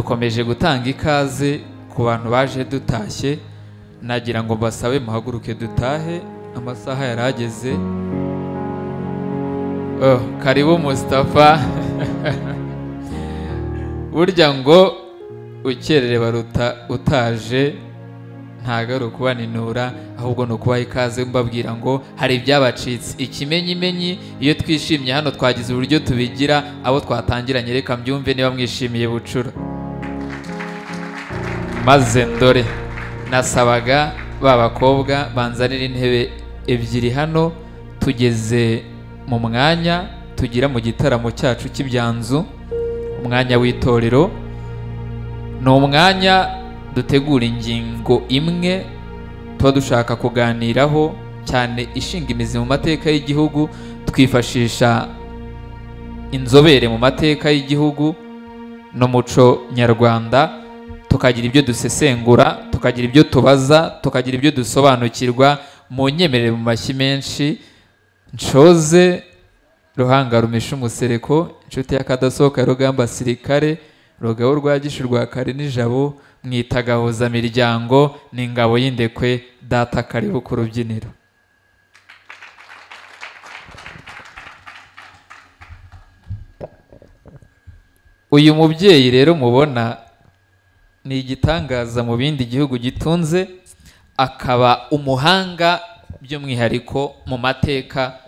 Dukomeje gutanga ikaze ku bantu baje dutashye, nagira ngo mbasabe muhaguruke dutahe, amasaha yarageze. Oh, karibu Mustafa. Burya ngo ukerere baruta utaje, ntago ari ukubaninura ahubwo ni ukubaha ikaze, mbabwira ngo hari ibyabacitse. Ikimenyimenyi iyo twishimye hano twagize uburyo tubigira, abo twatangiranye reka mbyumve niba mwishimiye bucura. Maze ndore nasabaga ba bakobwa banzanira intebe ebyiri hano, tugeze mu mwanya tugira mu gitaramo cyacu cy'ibyanzu, umwanya w'itorero. Ni umwanya dutegura ingingo imwe tuba dushaka kuganiraho cyane, ishinga imizi mu mateka y'igihugu, twifashisha inzobere mu mateka y'igihugu n'umuco nyarwanda, tukagira ibyo dusesengura, tukagira ibyo tubaza, tukagira ibyo dusobanukirwa. Mu nyemerere mu mashyi menshi nshoze Ruhanga rumisha umusereko, inshuti y'akadasohoka Rugamba sirikare, Rugabo rwa Gishu rwa kare n'ijabo, mwitagahuza miryango n'ingabo y'indekwe, data karibu ku rubyiniro. Uyu mubyeyi rero mubona ni igitangaza mu bindi gihugu gitunze, akaba umuhanga by'umwihariko mu mateka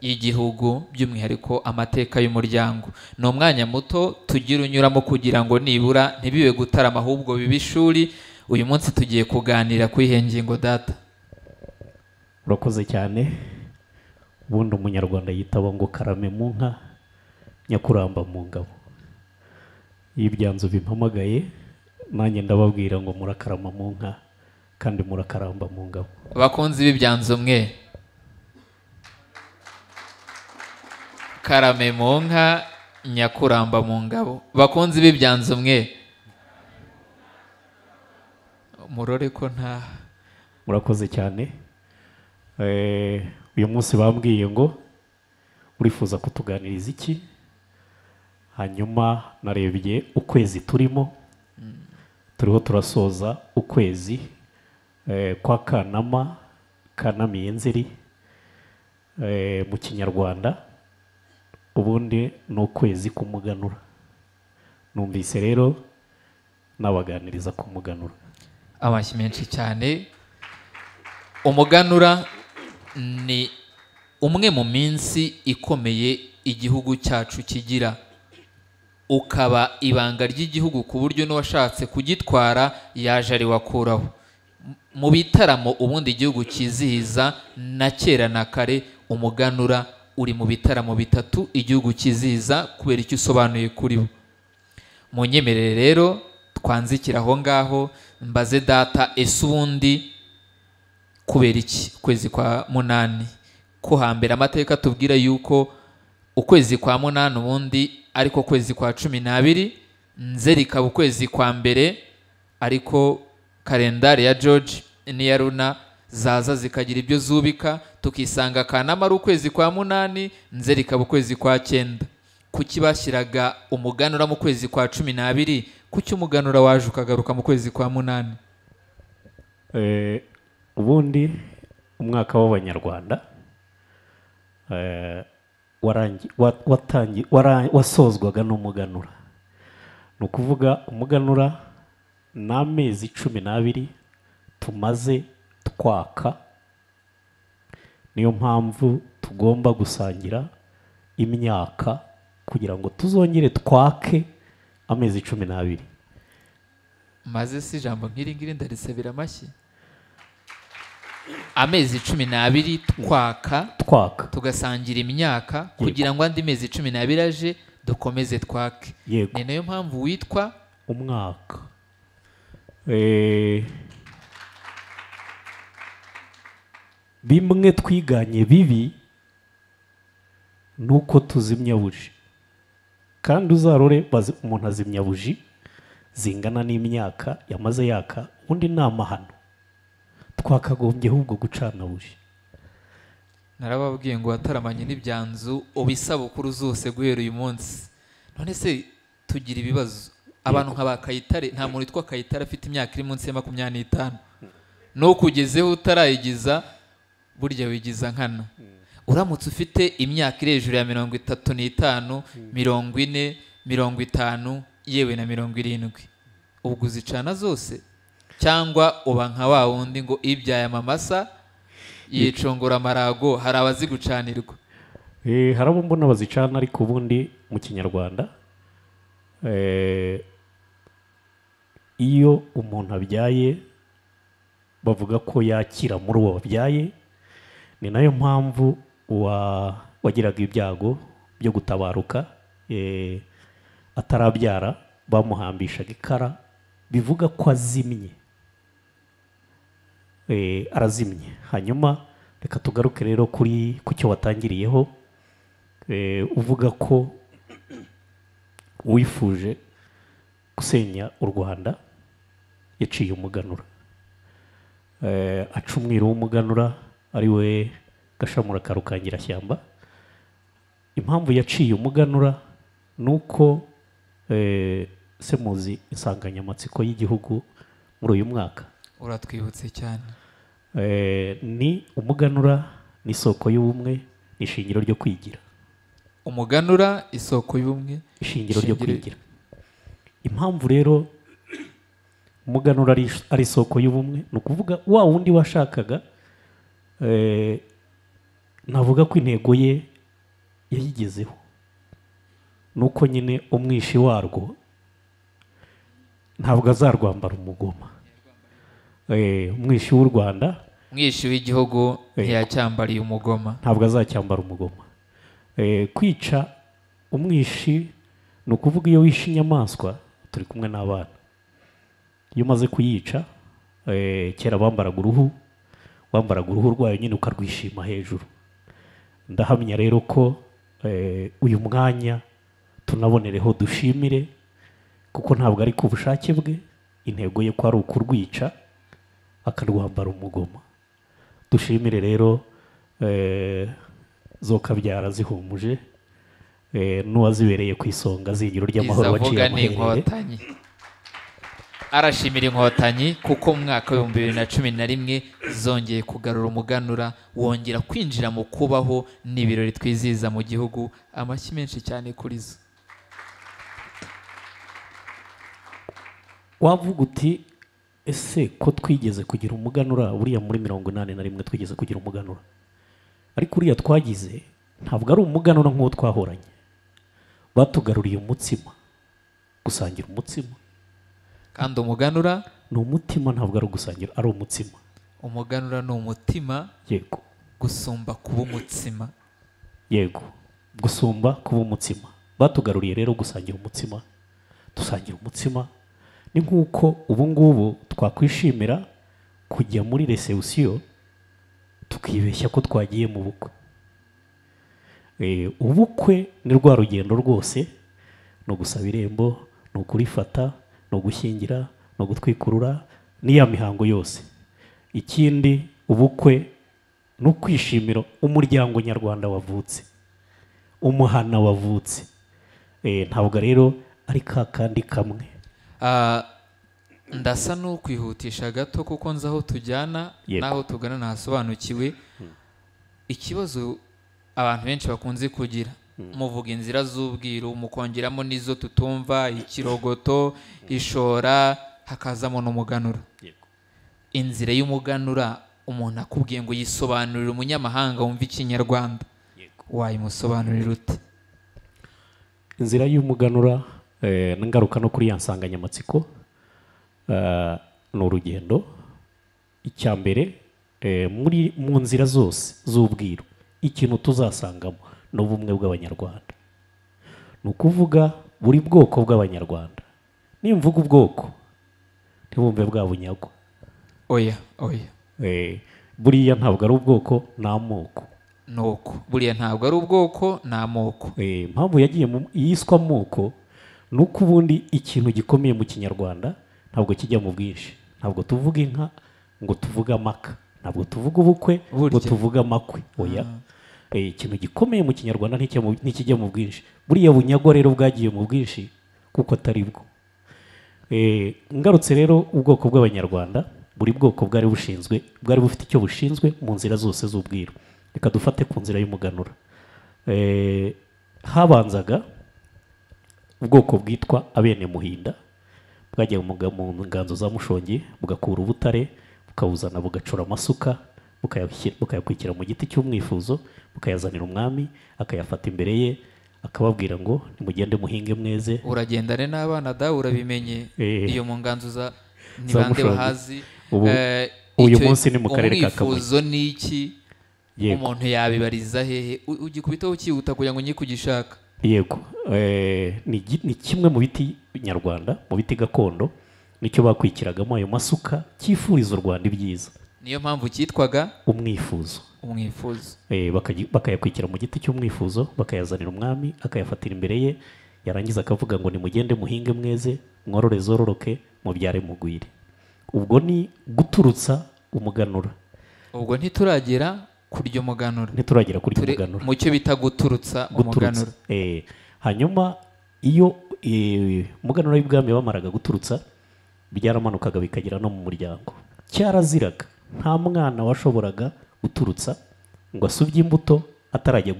y'igihugu, by'umwihariko amateka y'umuryango. Ni umwanya muto tugira unyuramo kugira ngo nibura ntibibe gutarama ahubwo bibe ishuri. Uyu munsi tugiye kuganira ku iyihe ngingo data? Urakoze cyane. Ubundi umunyarwanda yitaba ngo karame mu nka, nyakuramba mu ngabo. Iyo ibyanzu bimpamagaye nanjye ndababwira ngo murakarama mu nka kandi murakaramba mu ngabo. Abakunzi b'ibyanzu mwe, karame mu nka, nyakuramba mu ngabo. Bakunzi b'ibyanzu mwe, murore ko nta. Murakoze cyane. Uyu munsi bambwiye ngo urifuza kutuganiriza iki, hanyuma narebye ukwezi turimo, turiho turasoza ukwezi kwa Kanama, Kanamiye Nzeri mu Kinyarwanda, ubundi ni ukwezi k'umuganura. Numvise rero nabaganiriza ku muganura. Amashyi menshi cyane. Umuganura ni umwe mu minsi ikomeye igihugu cyacu kigira, ukaba ibanga ry'igihugu ku buryo n'uwashatse kugitwara yaje ari wakuraho. Mu bitaramo ubundi igihugu cyizihiza na kera na kare, umuganura uri mu bitaramo bitatu igihugu cyizihiza kubera icyo usobanuye kuri bo. Mu nyemerere rero twanzikira aho ngaho, mbaze data, ese ubundi kubera iki ukwezi kwa munani? Ko hambere amateka tubwira yuko ukwezi kwa munani ubundi ariko kwezi kwa 12, Nzeri ikaba ukwezi kwa mbere, ariko kalendari ya George n'iya Runa zaza zikagira ibyo zubika, tukisanga Kanama ari ukwezi kwa munani, Nzeri ikaba ukwezi kwa 9. Kuki bashyiraga umuganura mu kwezi kwa 12? Kuki umuganura waje ukagaruka mu kwezi kwa munani? Ubundi umwaka w'Abanyarwanda wasozwaga n'umuganura. Ni ukuvuga umuganura ni amezi 12 tumaze twaka, niyo mpamvu tugomba gusangira imyaka kugira ngo tuzongere twake amezi 12. Maze si ijambo nk'iri ngiri ndarisabira amashyi. Amezi 12 twaka, tugasangira imyaka kugira ngo andi mezi 12 aje dukomeze twake. Ni nayo mpamvu witwa umwaka. Bimwe twiganye bibi nuko tuzimya buji, kandi uzarore umuntu azimya buji zingana n'imyaka yamaze yaka, undi ni amahano. Twakagombye ahubwo gucana buji. Narababwiye ngo wataramanye n'ibyanzu ubisabukuru zose guhera uyu munsi. None se tugira ibibazo, Abantu nka ba Kayitare, nta muntu witwa Kayitare afite imyaka iri munsi ya 25, nukugezeho utarayigiza burya wigiza nkana. Uramutse ufite imyaka iri hejuru ya 35, 40, 50, yewe na 70, ubwo uzicana zose cyangwa uba nka wa wundi ngo ibyaye amamasa yicongora amarago? Hari abazigucanirwa. Hari abo mbona bazicana, ariko ubundi mu Kinyarwanda iyo umuntu abyaye bavuga ko yakira muri uwo wabyaye. Ni nayo mpamvu wagiraga ibyago byo gutabaruka atarabyara bamuhambishaga ikara, bivuga ko azimye, arazimye. Hanyuma reka tugaruke rero kuri ku cyo watangiriyeho, uvuga ko wifuje gusenya u Rwanda yaciye umuganura, aca umwiru w'umuganura ari we Gashamura ka Rukangirashyamba. Impamvu yaciye umuganura nuko se muzi insanganyamatsiko y'igihugu muri uyu mwaka? Uratwibutse cyane. Ni umuganura ni isoko y'ubumwe, ni ishingiro ryo kwigira. Umuganura isoko y'ubumwe, ishingiro ryo kwigira. Impamvu rero umuganura ari isoko y'ubumwe ni ukuvuga wa wundi washakaga, navuga ko intego ye yayigezeho, nuko nyine umwishi warwo ntabwo azarwambara umugoma. Umwishi w'u Rwanda, umwishi w'igihugu ntiyacyambariye umugoma, ntabwo azacyambara umugoma. Kwica umwishi ni ukuvuga iyo wishe inyamaswa, turi kumwe n'abana, iyo umaze kuyica, kera bambaraga uruhu, wambaraga uruhu rwayo nyine ukarwishima hejuru. Ndahamya rero ko uyu mwanya tunabonereho dushimire, kuko ntabwo ari ku bushake bwe, intego ye ko ari ukurwica akarwambara umugoma. Dushimire rero zokabyara zihumuje, n'uwazibereye ku isonga zingiro ry'amahoro waciye amaherere. Arashimira Inkotanyi kuko mu mwaka wa 2011 zongeye kugarura umuganura, wongera kwinjira mu kubaho n'ibirori twizihiza mu gihugu. Amashyi menshi cyane kuri zo. Wavuga uti ese ko twigeze kugira umuganura? Buriya muri 81 twigeze kugira umuganura, ariko uriya twagize ntabwo ari umuganura nk'uwo twahoranye. Batugaruriye umutsima, gusangira umutsima. Kandi umuganura ni umutima, ntabwo ari ugusangira, ari umutsima. Umuganura ni umutima. Yego, gusumba kuba umutsima. Yego, gusumba kuba umutsima. Batugaruriye rero gusangira umutsima, dusangira umutsima. Ni nk'uko ubu ngubu twakwishimira kujya muri reception tukibeshya ko twagiye mu bukwe. Ubukwe ni rwa rugendo rwose, no gusaba irembo, no kurifata, no gushyingira, no gutwikurura, ni ya mihango yose. Ikindi ubukwe no kwishimira umuryango nyarwanda wavutse, umuhana wavutse. Ntabwo rero ari ka kandi kamwe. Ndasa no kwihutisha gato kuko nzi aho tujyana naho tugana nasobanukiwe. Ikibazo abantu benshi bakunze kugira, muvuga inzira z'ubwiru mukongeramo nizo tutumva, ikirogoto, ishora, hakazamo n'umuganura. Inzira y'umuganura umuntu akubwiye ngo yisobanurire umunyamahanga wumva Ikinyarwanda, wayimusobanurira ute? Inzira y'umuganura n'ingaruka no kuri ya nsanganyamatsiko ni urugendo. Icya mbere, muri mu nzira zose z'ubwiru ikintu tuzasangamo ni ubumwe bw'Abanyarwanda. Ni ukuvuga buri bwoko bw'Abanyarwanda. Nimvuga ubwoko ntibumve bwa bunyagwa. Oya, oya. Buriya ntabwo ari ubwoko, ni amoko. Nuko buriya ntabwo ari ubwoko, ni amoko. Impamvu yagiye yiswa amoko nuko ubundi ikintu gikomeye mu Kinyarwanda ntabwo kijya mu bwinshi. Ntabwo tuvuga inka ngo tuvuga amaka, ntabwo tuvuga ubukwe ngo tuvuga amakwe. Oya. Ikintu gikomeye mu Kinyarwanda ntikijya mu bwinshi. Buriya bunyagwa rero bwagiye mu bwinshi kuko atari bwo. Ngarutse rero ubwoko bw'Abanyarwanda, buri bwoko bwari bushinzwe, bwari bufite icyo bushinzwe mu nzira zose z'ubwiru. Reka dufate ku nzira y'umuganura. Habanzaga ubwoko bwitwa Abene Muhinda, bwagiye mu nganzo za Mushongi, bugakura ubutare, bukabuzana, bugacura amasuka, bukayakwikira mu giti cy'umwifuzo, bukayazanira umwami, akayafata imbere ye, akababwira ngo nimugende muhinge mweze. Uragendane n'abana da, urabimenye. Iyo mu nganzo za ni bande bahazi? Uyu munsi ni mu karere ka Kamonyi. Umwifuzo ni iki? Umuntu yabibariza hehe? Ugikubitaho ukihuta kugira ngo nyikugishaka. Yego, ni kimwe mu biti nyarwanda, mu biti gakondo, nicyo bakwikiragamo ayo masuka cyifuriza u Rwanda ibyiza. Niyo mpamvu cyitwaga umwifuzo. Umwifuzo. Bakayakwikira mu giti cy'umwifuzo, bakayazanira umwami, akayafatira imbere ye, yarangiza akavuga ngo nimugende muhinge mweze, mworore zororoke, mubyare mugwire. Ubwo ni guturutsa umuganura. Ubwo ntituragera kurya umuganura. Ntituragera kurya umuganura. Mu cyo bita guturutsa umuganura. Hanyuma iyo umuganura w'ibwami bamaraga guturutsa, byaramanukaga bikagera no mu muryango. Cyaraziraga, nta mwana washoboraga guturutsa ngo asubye imbuto atarajya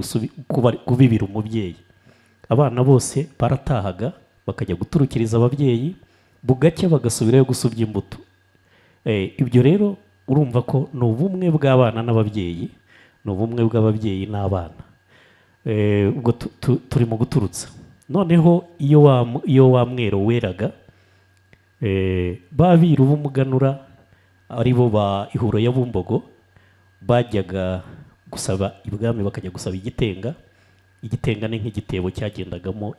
kubibira umubyeyi. Abana bose baratahaga bakajya guturukiriza ababyeyi, bugacya bagasubirayo gusubya imbuto. Ibyo rero urumva ko ni ubumwe bw'abana n'ababyeyi, ni ubumwe bw'ababyeyi n'abana. Ubwo turi mu guturutsa. Noneho iyo wa mwero weraga, babiru b'umuganura aribo ba Ihuro ya Bumbogo bajyaga gusaba ibwami, bakajya gusaba igitenga. Igitenga ni nk'igitebo cyagendagamo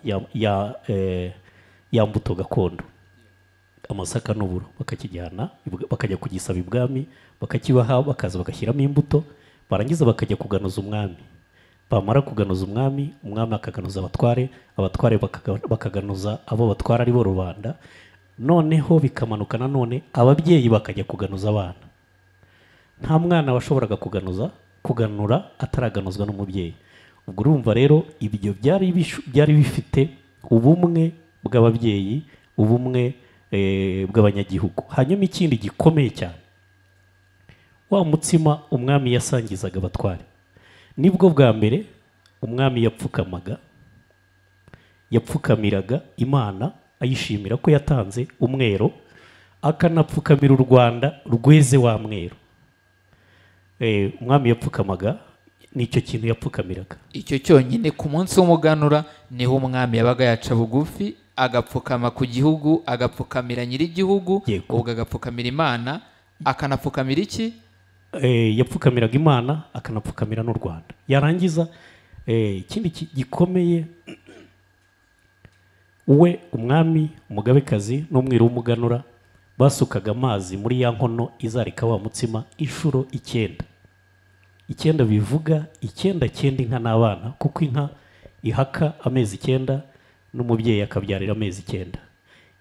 ya mbuto gakondo, amasaka n'uburo, bakakijyana bakajya kugisaba ibwami, bakakibaha, bakaza bagashyiramo imbuto, barangiza bakajya kuganuza umwami. Bamara kuganuza umwami, umwami akaganuza abatware, abatware bakaganuza abo batwara ari bo rubanda. Noneho bikamanuka nanone ababyeyi bakajya kuganuza abana. Nta mwana washoboraga kuganura ataraganuzwa n'umubyeyi. Ubwo urumva rero ibyo byari bifite ubumwe bw'ababyeyi, ubumwe bw'abanyagihugu. Hanyuma ikindi gikomeye cyane, wa mutsima umwami yasangizaga abatware, nibwo bwa mbere umwami yapfukamaga, yapfukamiraga Imana ayishimira ko yatanze umwero, akanapfukamira u Rwanda rweze wa mwero. Umwami yapfukamaga, nicyo kintu yapfukamiraga. Icyo cyonyine ku munsi w'umuganura niho umwami yabaga yaca bugufi, agapfukama ku gihugu, agapfukamira nyir'igihugu, ubwo agapfukamira Imana, akanapfukamira iki? Yapfukamiraga Imana, akanapfukamira n'u Rwanda. Yarangiza ikindi gikomeye, we umwami, umugabekazi n'umwiru w'umuganura basukaga amazi muri ya nkono izarika wa mutsima inshuro 9. 9 bivuga 9 inka n'abana, kuko inka ihaka amezi 9 n'umubyeyi akabyarira amezi 9.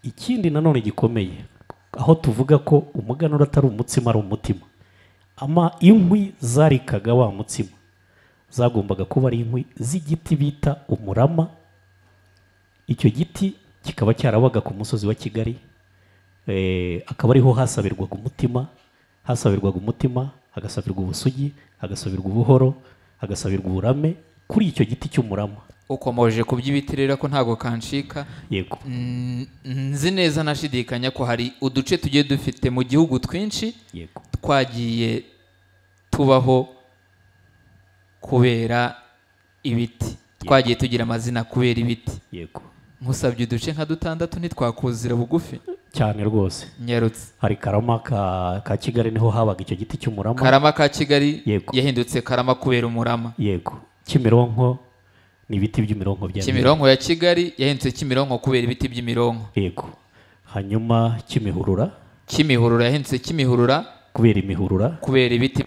Ikindi nanone gikomeye, aho tuvuga ko umuganura atari umutsima ari umutima, ama inkwi zarikaga wa mutsima zagombaga kuba ari inkwi z'igiti bita umurama. Icyo giti kikaba cyarabaga ku musozi wa Kigali, akaba ariho hasabirwaga umutima, hasabirwaga umutima, hagasabirwa ubusugi, hagasabirwa ubuhoro, hagasabirwa uburame kuri icyo giti cy'umurama. Ukomoje ku by'ibiti rero ko ntago kancika. Yego. Nzi neza nashidikanya ko hari uduce tugiye dufite mu gihugu twinshi. Yego. Twagiye tubaho kubera ibiti. Twagiye tugira amazina kubera ibiti. Yego. Nkusabye uduce nka 6 ntitwakuzira bugufi cyane rwose. Nyarutse. Hari Karama ka Kigali, niho habaga icyo giti cy'umurama. Karama ka Kigali yahindutse Karama kubera umurama. Yego. Kimironko ni ibiti by'imironko bya Kimironko ya Kigali yahindutse Kimironko kubera ibiti by'imironko. Yego. Hanyuma Kimihurura, Kimihurura yahindutse Kimihurura kubera imihurura, kubera ibiti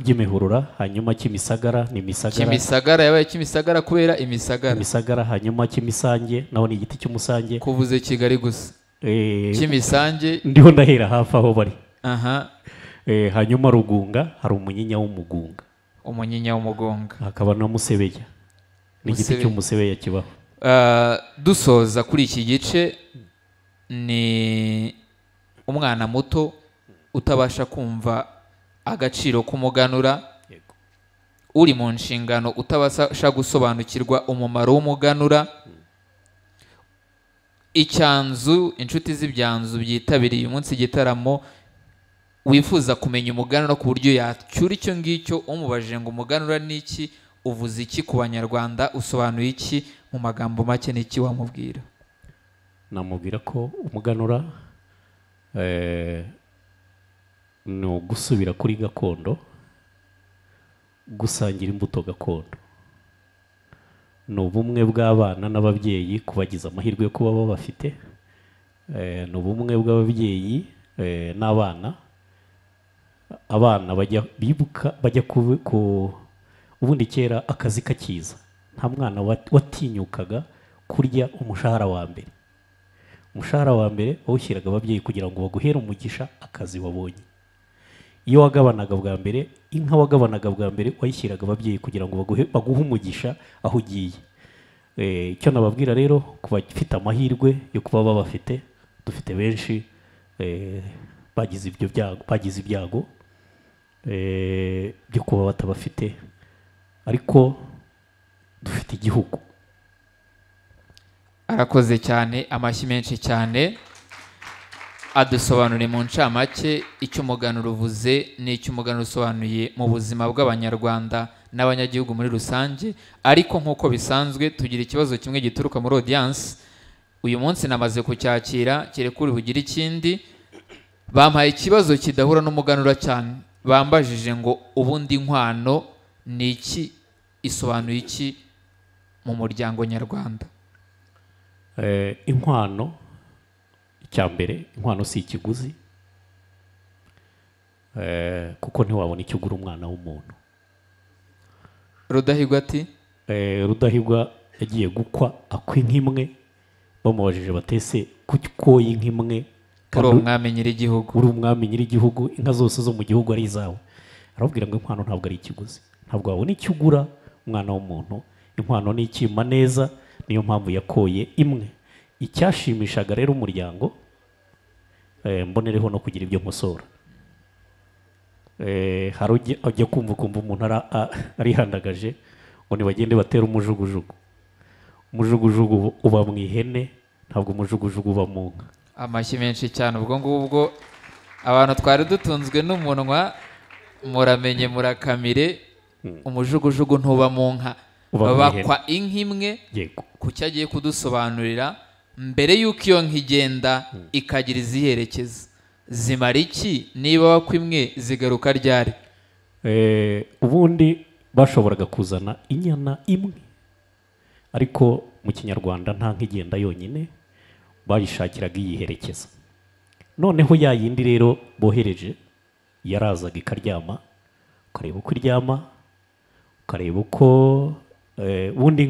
by'imihurura. Hanyuma Kimisagara ni imisagara. Kimisagara yabaye Kimisagara kubera imisagara. Imisagara. Hanyuma Kimisange naho ni igiti cy'umusange. Kuvuze Kigali gusa. Kimisange ndiho ndahera hafi aho bari. Aha. Hanyuma Rugunga hari umunyinya w'umugunga. Umunyinya w'umugunga. Hakaba na Musebeya. Ni igiti cy'umusebeya kibaho. Dusoza kuri iki gice, Ni umwana muto utabasha kumva agaciro k'umuganura, uri mu nshingano utabasha gusobanukirwa umumaro w'umuganura. Icyanzu, inshuti z'ibyanzu byitabiriye uyu munsi igitaramo, wifuza kumenya umuganura ku buryo yacyura icyo ngicyo, umubajije ngo umuganura ni iki, uvuze iki ku Banyarwanda, usobanuye iki mu magambo make, ni iki wamubwira? Namubwira ko umuganura ni ugusubira kuri gakondo, gusangira imbuto gakondo, ni ubumwe bw'abana n'ababyeyi kubagiza amahirwe yo kuba babafite, ni ubumwe bw'ababyeyi n'abana. Abana bajya bibuka, bajya ku ubundi kera akazi kakiza, nta mwana watinyukaga kurya umushahara wa mbere. Umushahara wa mbere wawushyiraga ababyeyi kugira ngo baguhere umugisha akazi wabonye. Iyo wagabanaga bwa mbere, inka wagabanaga bwa mbere wayishyiraga ababyeyi kugira ngo baguhe umugisha aho ugiye. Icyo nababwira rero ku bafite amahirwe yo kuba babafite, dufite benshi bagize ibyo byago, bagize ibyago byo kuba batabafite, ariko dufite igihugu. Arakoze cyane, amashyi menshi cyane. Adusobanuriye mu ncamake icyo umuganura uvuze n'icyo umuganura usobanuye mu buzima bw'Abanyarwanda n'abanyagihugu muri rusange. Ariko nk'uko bisanzwe tugira ikibazo kimwe gituruka muri audience. Uyu munsi namaze kucyakira, kirekuri bugire ikindi. Bampaye ikibazo kidahura n'umuganura cyane, bambajije ngo ubundi inkwano ni iki, isobanuye iki mu muryango nyarwanda? Inkwano, icya mbere, inkwano si ikiguzi, kuko ntiwabona icyo ugura umwana w'umuntu. Rudahigwa ati Rudahigwa yagiye gukwa akwa inka imwe, bamubajije batese kuko inka imwe uri umwami nyir'igihugu, uri umwami nyir'igihugu, inka zose zo mu gihugu ari izawe. Arababwira ngo inkwano ntabwo ari ikiguzi, ntabwo wabona icyo ugura umwana w'umuntu. Inkwano ni ikima neza, niyo mpamvu yakoye imwe. Icyashimishaga rero umuryango, mbonereho no kugira ibyo nkosora. Hari ujya kumva ukumva umuntu arihandagaje ngo nibagende batera umujugujugu. Umujugujugu uba mu ihene, ntabwo umujugujugu uba mu nka. Amashyi menshi cyane. Ubwo ngubwo abantu twari dutunzwe n'umunwa, muramenye murakamire, umujugujugu ntuba mu nka, bakwa inka imwe. Ku cyo agiye kudusobanurira mbere y'uko iyo nka igenda ikagira iziherekeza, zimara iki, niba bakwa imwe zigaruka ryari? Ubundi bashoboraga kuzana inyana imwe, ariko mu Kinyarwanda nta nka igenda yonyine, bayishakiraga iyiherekeza. Noneho ya yindi rero bohereje yarazaga ikaryama, ukareba uko iryama, ukareba uko ubundi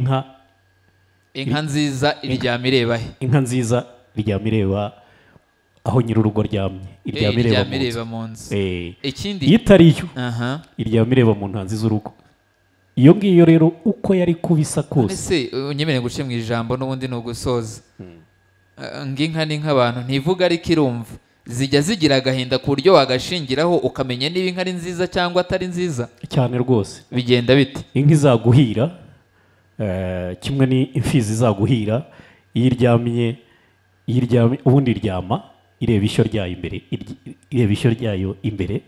inka nziza iryama ireba he? Inka nziza iryama ireba aho nyir'urugo aryamye, iryama ireba mu nzu. Ikindi iyo itariyo iryama ireba mu ntanzi z'urugo. Iyo ngiyo rero uko yari kubisa kose. Ese unyemerere guce mu ijambo n'ubundi ni ugusoza. Nginka ni nk'abantu ntivuga ariko irumva, zijya zigira agahinda ku buryo wagashingiraho ukamenya niba inka ari nziza cyangwa atari nziza. Cyane rwose. Bigenda bite? Inka izaguhira, kimwe ni imfizi izaguhira, iyo iryamye, ubundi iryama ireba ishyo ryayo imbere, ireba ishyo ryayo imbere,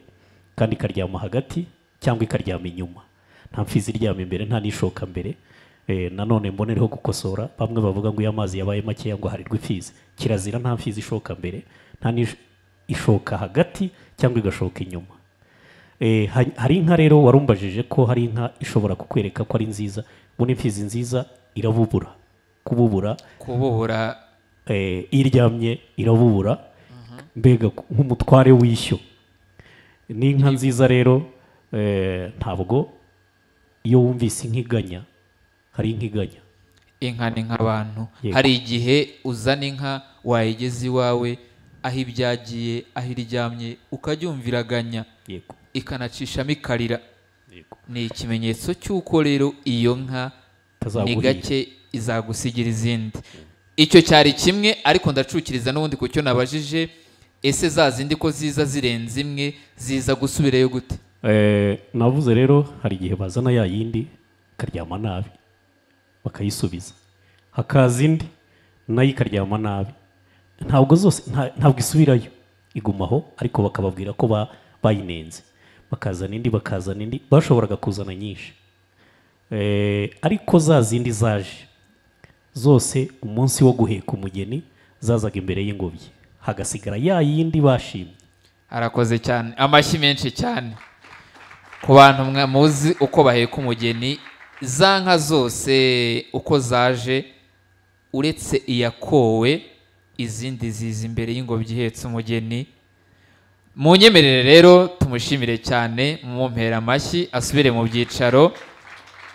kandi ikaryama hagati cyangwa ikaryama inyuma. Nta mfizi iryama imbere, nta n'ishoka mbere. Nanone mbonereho gukosora bamwe bavuga ngo iyo amazi yabaye makeya ngo harirwe imfizi. Kirazira, nta mfizi ishoka mbere, nta ishoka hagati cyangwa igashoka inyuma. Hari inka rero warumbajije ko hari inka ishobora kukwereka ko ari nziza. Ubundi imfizi nziza irabubura, kububura, kububura, iryamye irabubura, mbega nk'umutware w'ishyo. Ni inka nziza rero, ntabwo iyo wumvise inka iganya, hari inka iganya. Inka ni nk'abantu. Hari igihe uzana inka wayigeze iwawe, aho ibyagiye, aho iryamye, ukaryumviraganya, ikanacishamo ikarira. Ni ikimenyetso cy'uko rero iyo nka ni gake izagusigira izindi. Icyo cyari kimwe, ariko ndacukiriza n'ubundi ku cyo nabajije, ese za zindi ko ziza zirenze imwe ziza gusubirayo gute? Navuze rero hari igihe bazana ya yindi ikaryama nabi bakayisubiza, hakaza indi nayo ikaryama nabi, ntabwo zose ntabwo isubirayo, igumaho, ariko bakababwira ko bayinenze, bakazana indi, bakazana indi, bashoboraga kuzana nyinshi. Ariko za zindi zaje zose umunsi wo guheka umugeni zazaga imbere y'ingobyi, hagasigara ya yindi bashimye. Arakoze cyane, amashyi menshi cyane ku bantu muzi uko baheka umugeni. Za nka zose uko zaje uretse iyakowe, izindi ziza imbere y'ingobyi ihetse umugeni. Munyemerere rero tumushimire cyane, mumumpera amashyi asubire mu byicaro.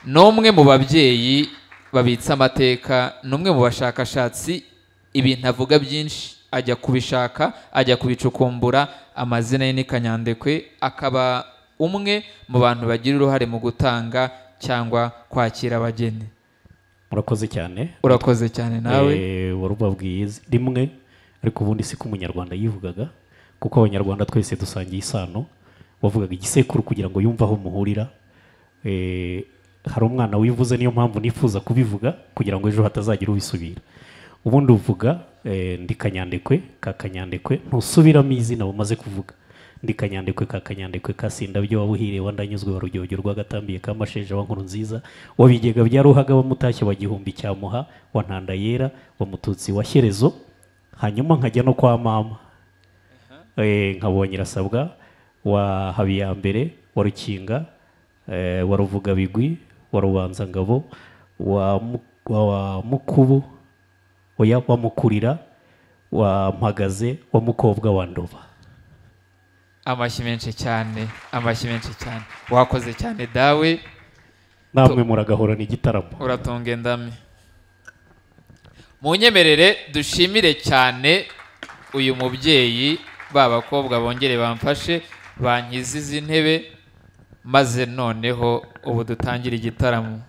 N'umwe mu babyeyi babitse amateka, n'umwe mu bashakashatsi, ibintu avuga byinshi ajya kubishaka, ajya kubicukumbura. Amazina ye ni Kanyandekwe, akaba umwe mu bantu bagira uruhare mu gutanga cyangwa kwakira abageni. Murakoze cyane. Urakoze cyane nawe. Warubabwiye rimwe, ariko ubundi siko umunyarwanda yivugaga, kuko abanyarwanda twese dusangiye isano. Wavugaga igisekuru kugira ngo yumve aho muhurira. Hari umwana wivuze, niyo mpamvu nifuza kubivuga kugira ngo ejo hatazagira ubisubira. Ubundi uvuga ndi Kanyandekwe ka Kanyandekwe, ntusubiramo izina umaze kuvuga. Ndi Kanyandekwe ka Kanyandekwe ka Sindabyo wa Buhire wa Ndanyuzwe wa Rujyojyo rwa Gatambiye ka Masheja wa Nkuru Nziza wa Bigega bya Ruhaga wa Mutashye wa Gihumbi cya Muha wa Ntanda Yera wa Mututsi wa Shyerezo. Hanyuma nkajya no kwa mama, nkabonye Nyirasabwa wa Habiyambere wa Rukinga, wa Ruvugabigwi wa Rubanzangabo wa Mukubu, oya wa Mukurira wa Mpagaze wa Mukobwa wa Ndoba. Amashyi menshi cyane, amashyi menshi cyane. Wakoze cyane dawe, namwe muragahorana igitaramo. Uratunga endami. Munyemerere dushimire cyane uyu mubyeyi, ba bakobwa bongere bamfashe bankize izi ntebe, maze noneho ubu dutangire igitaramo.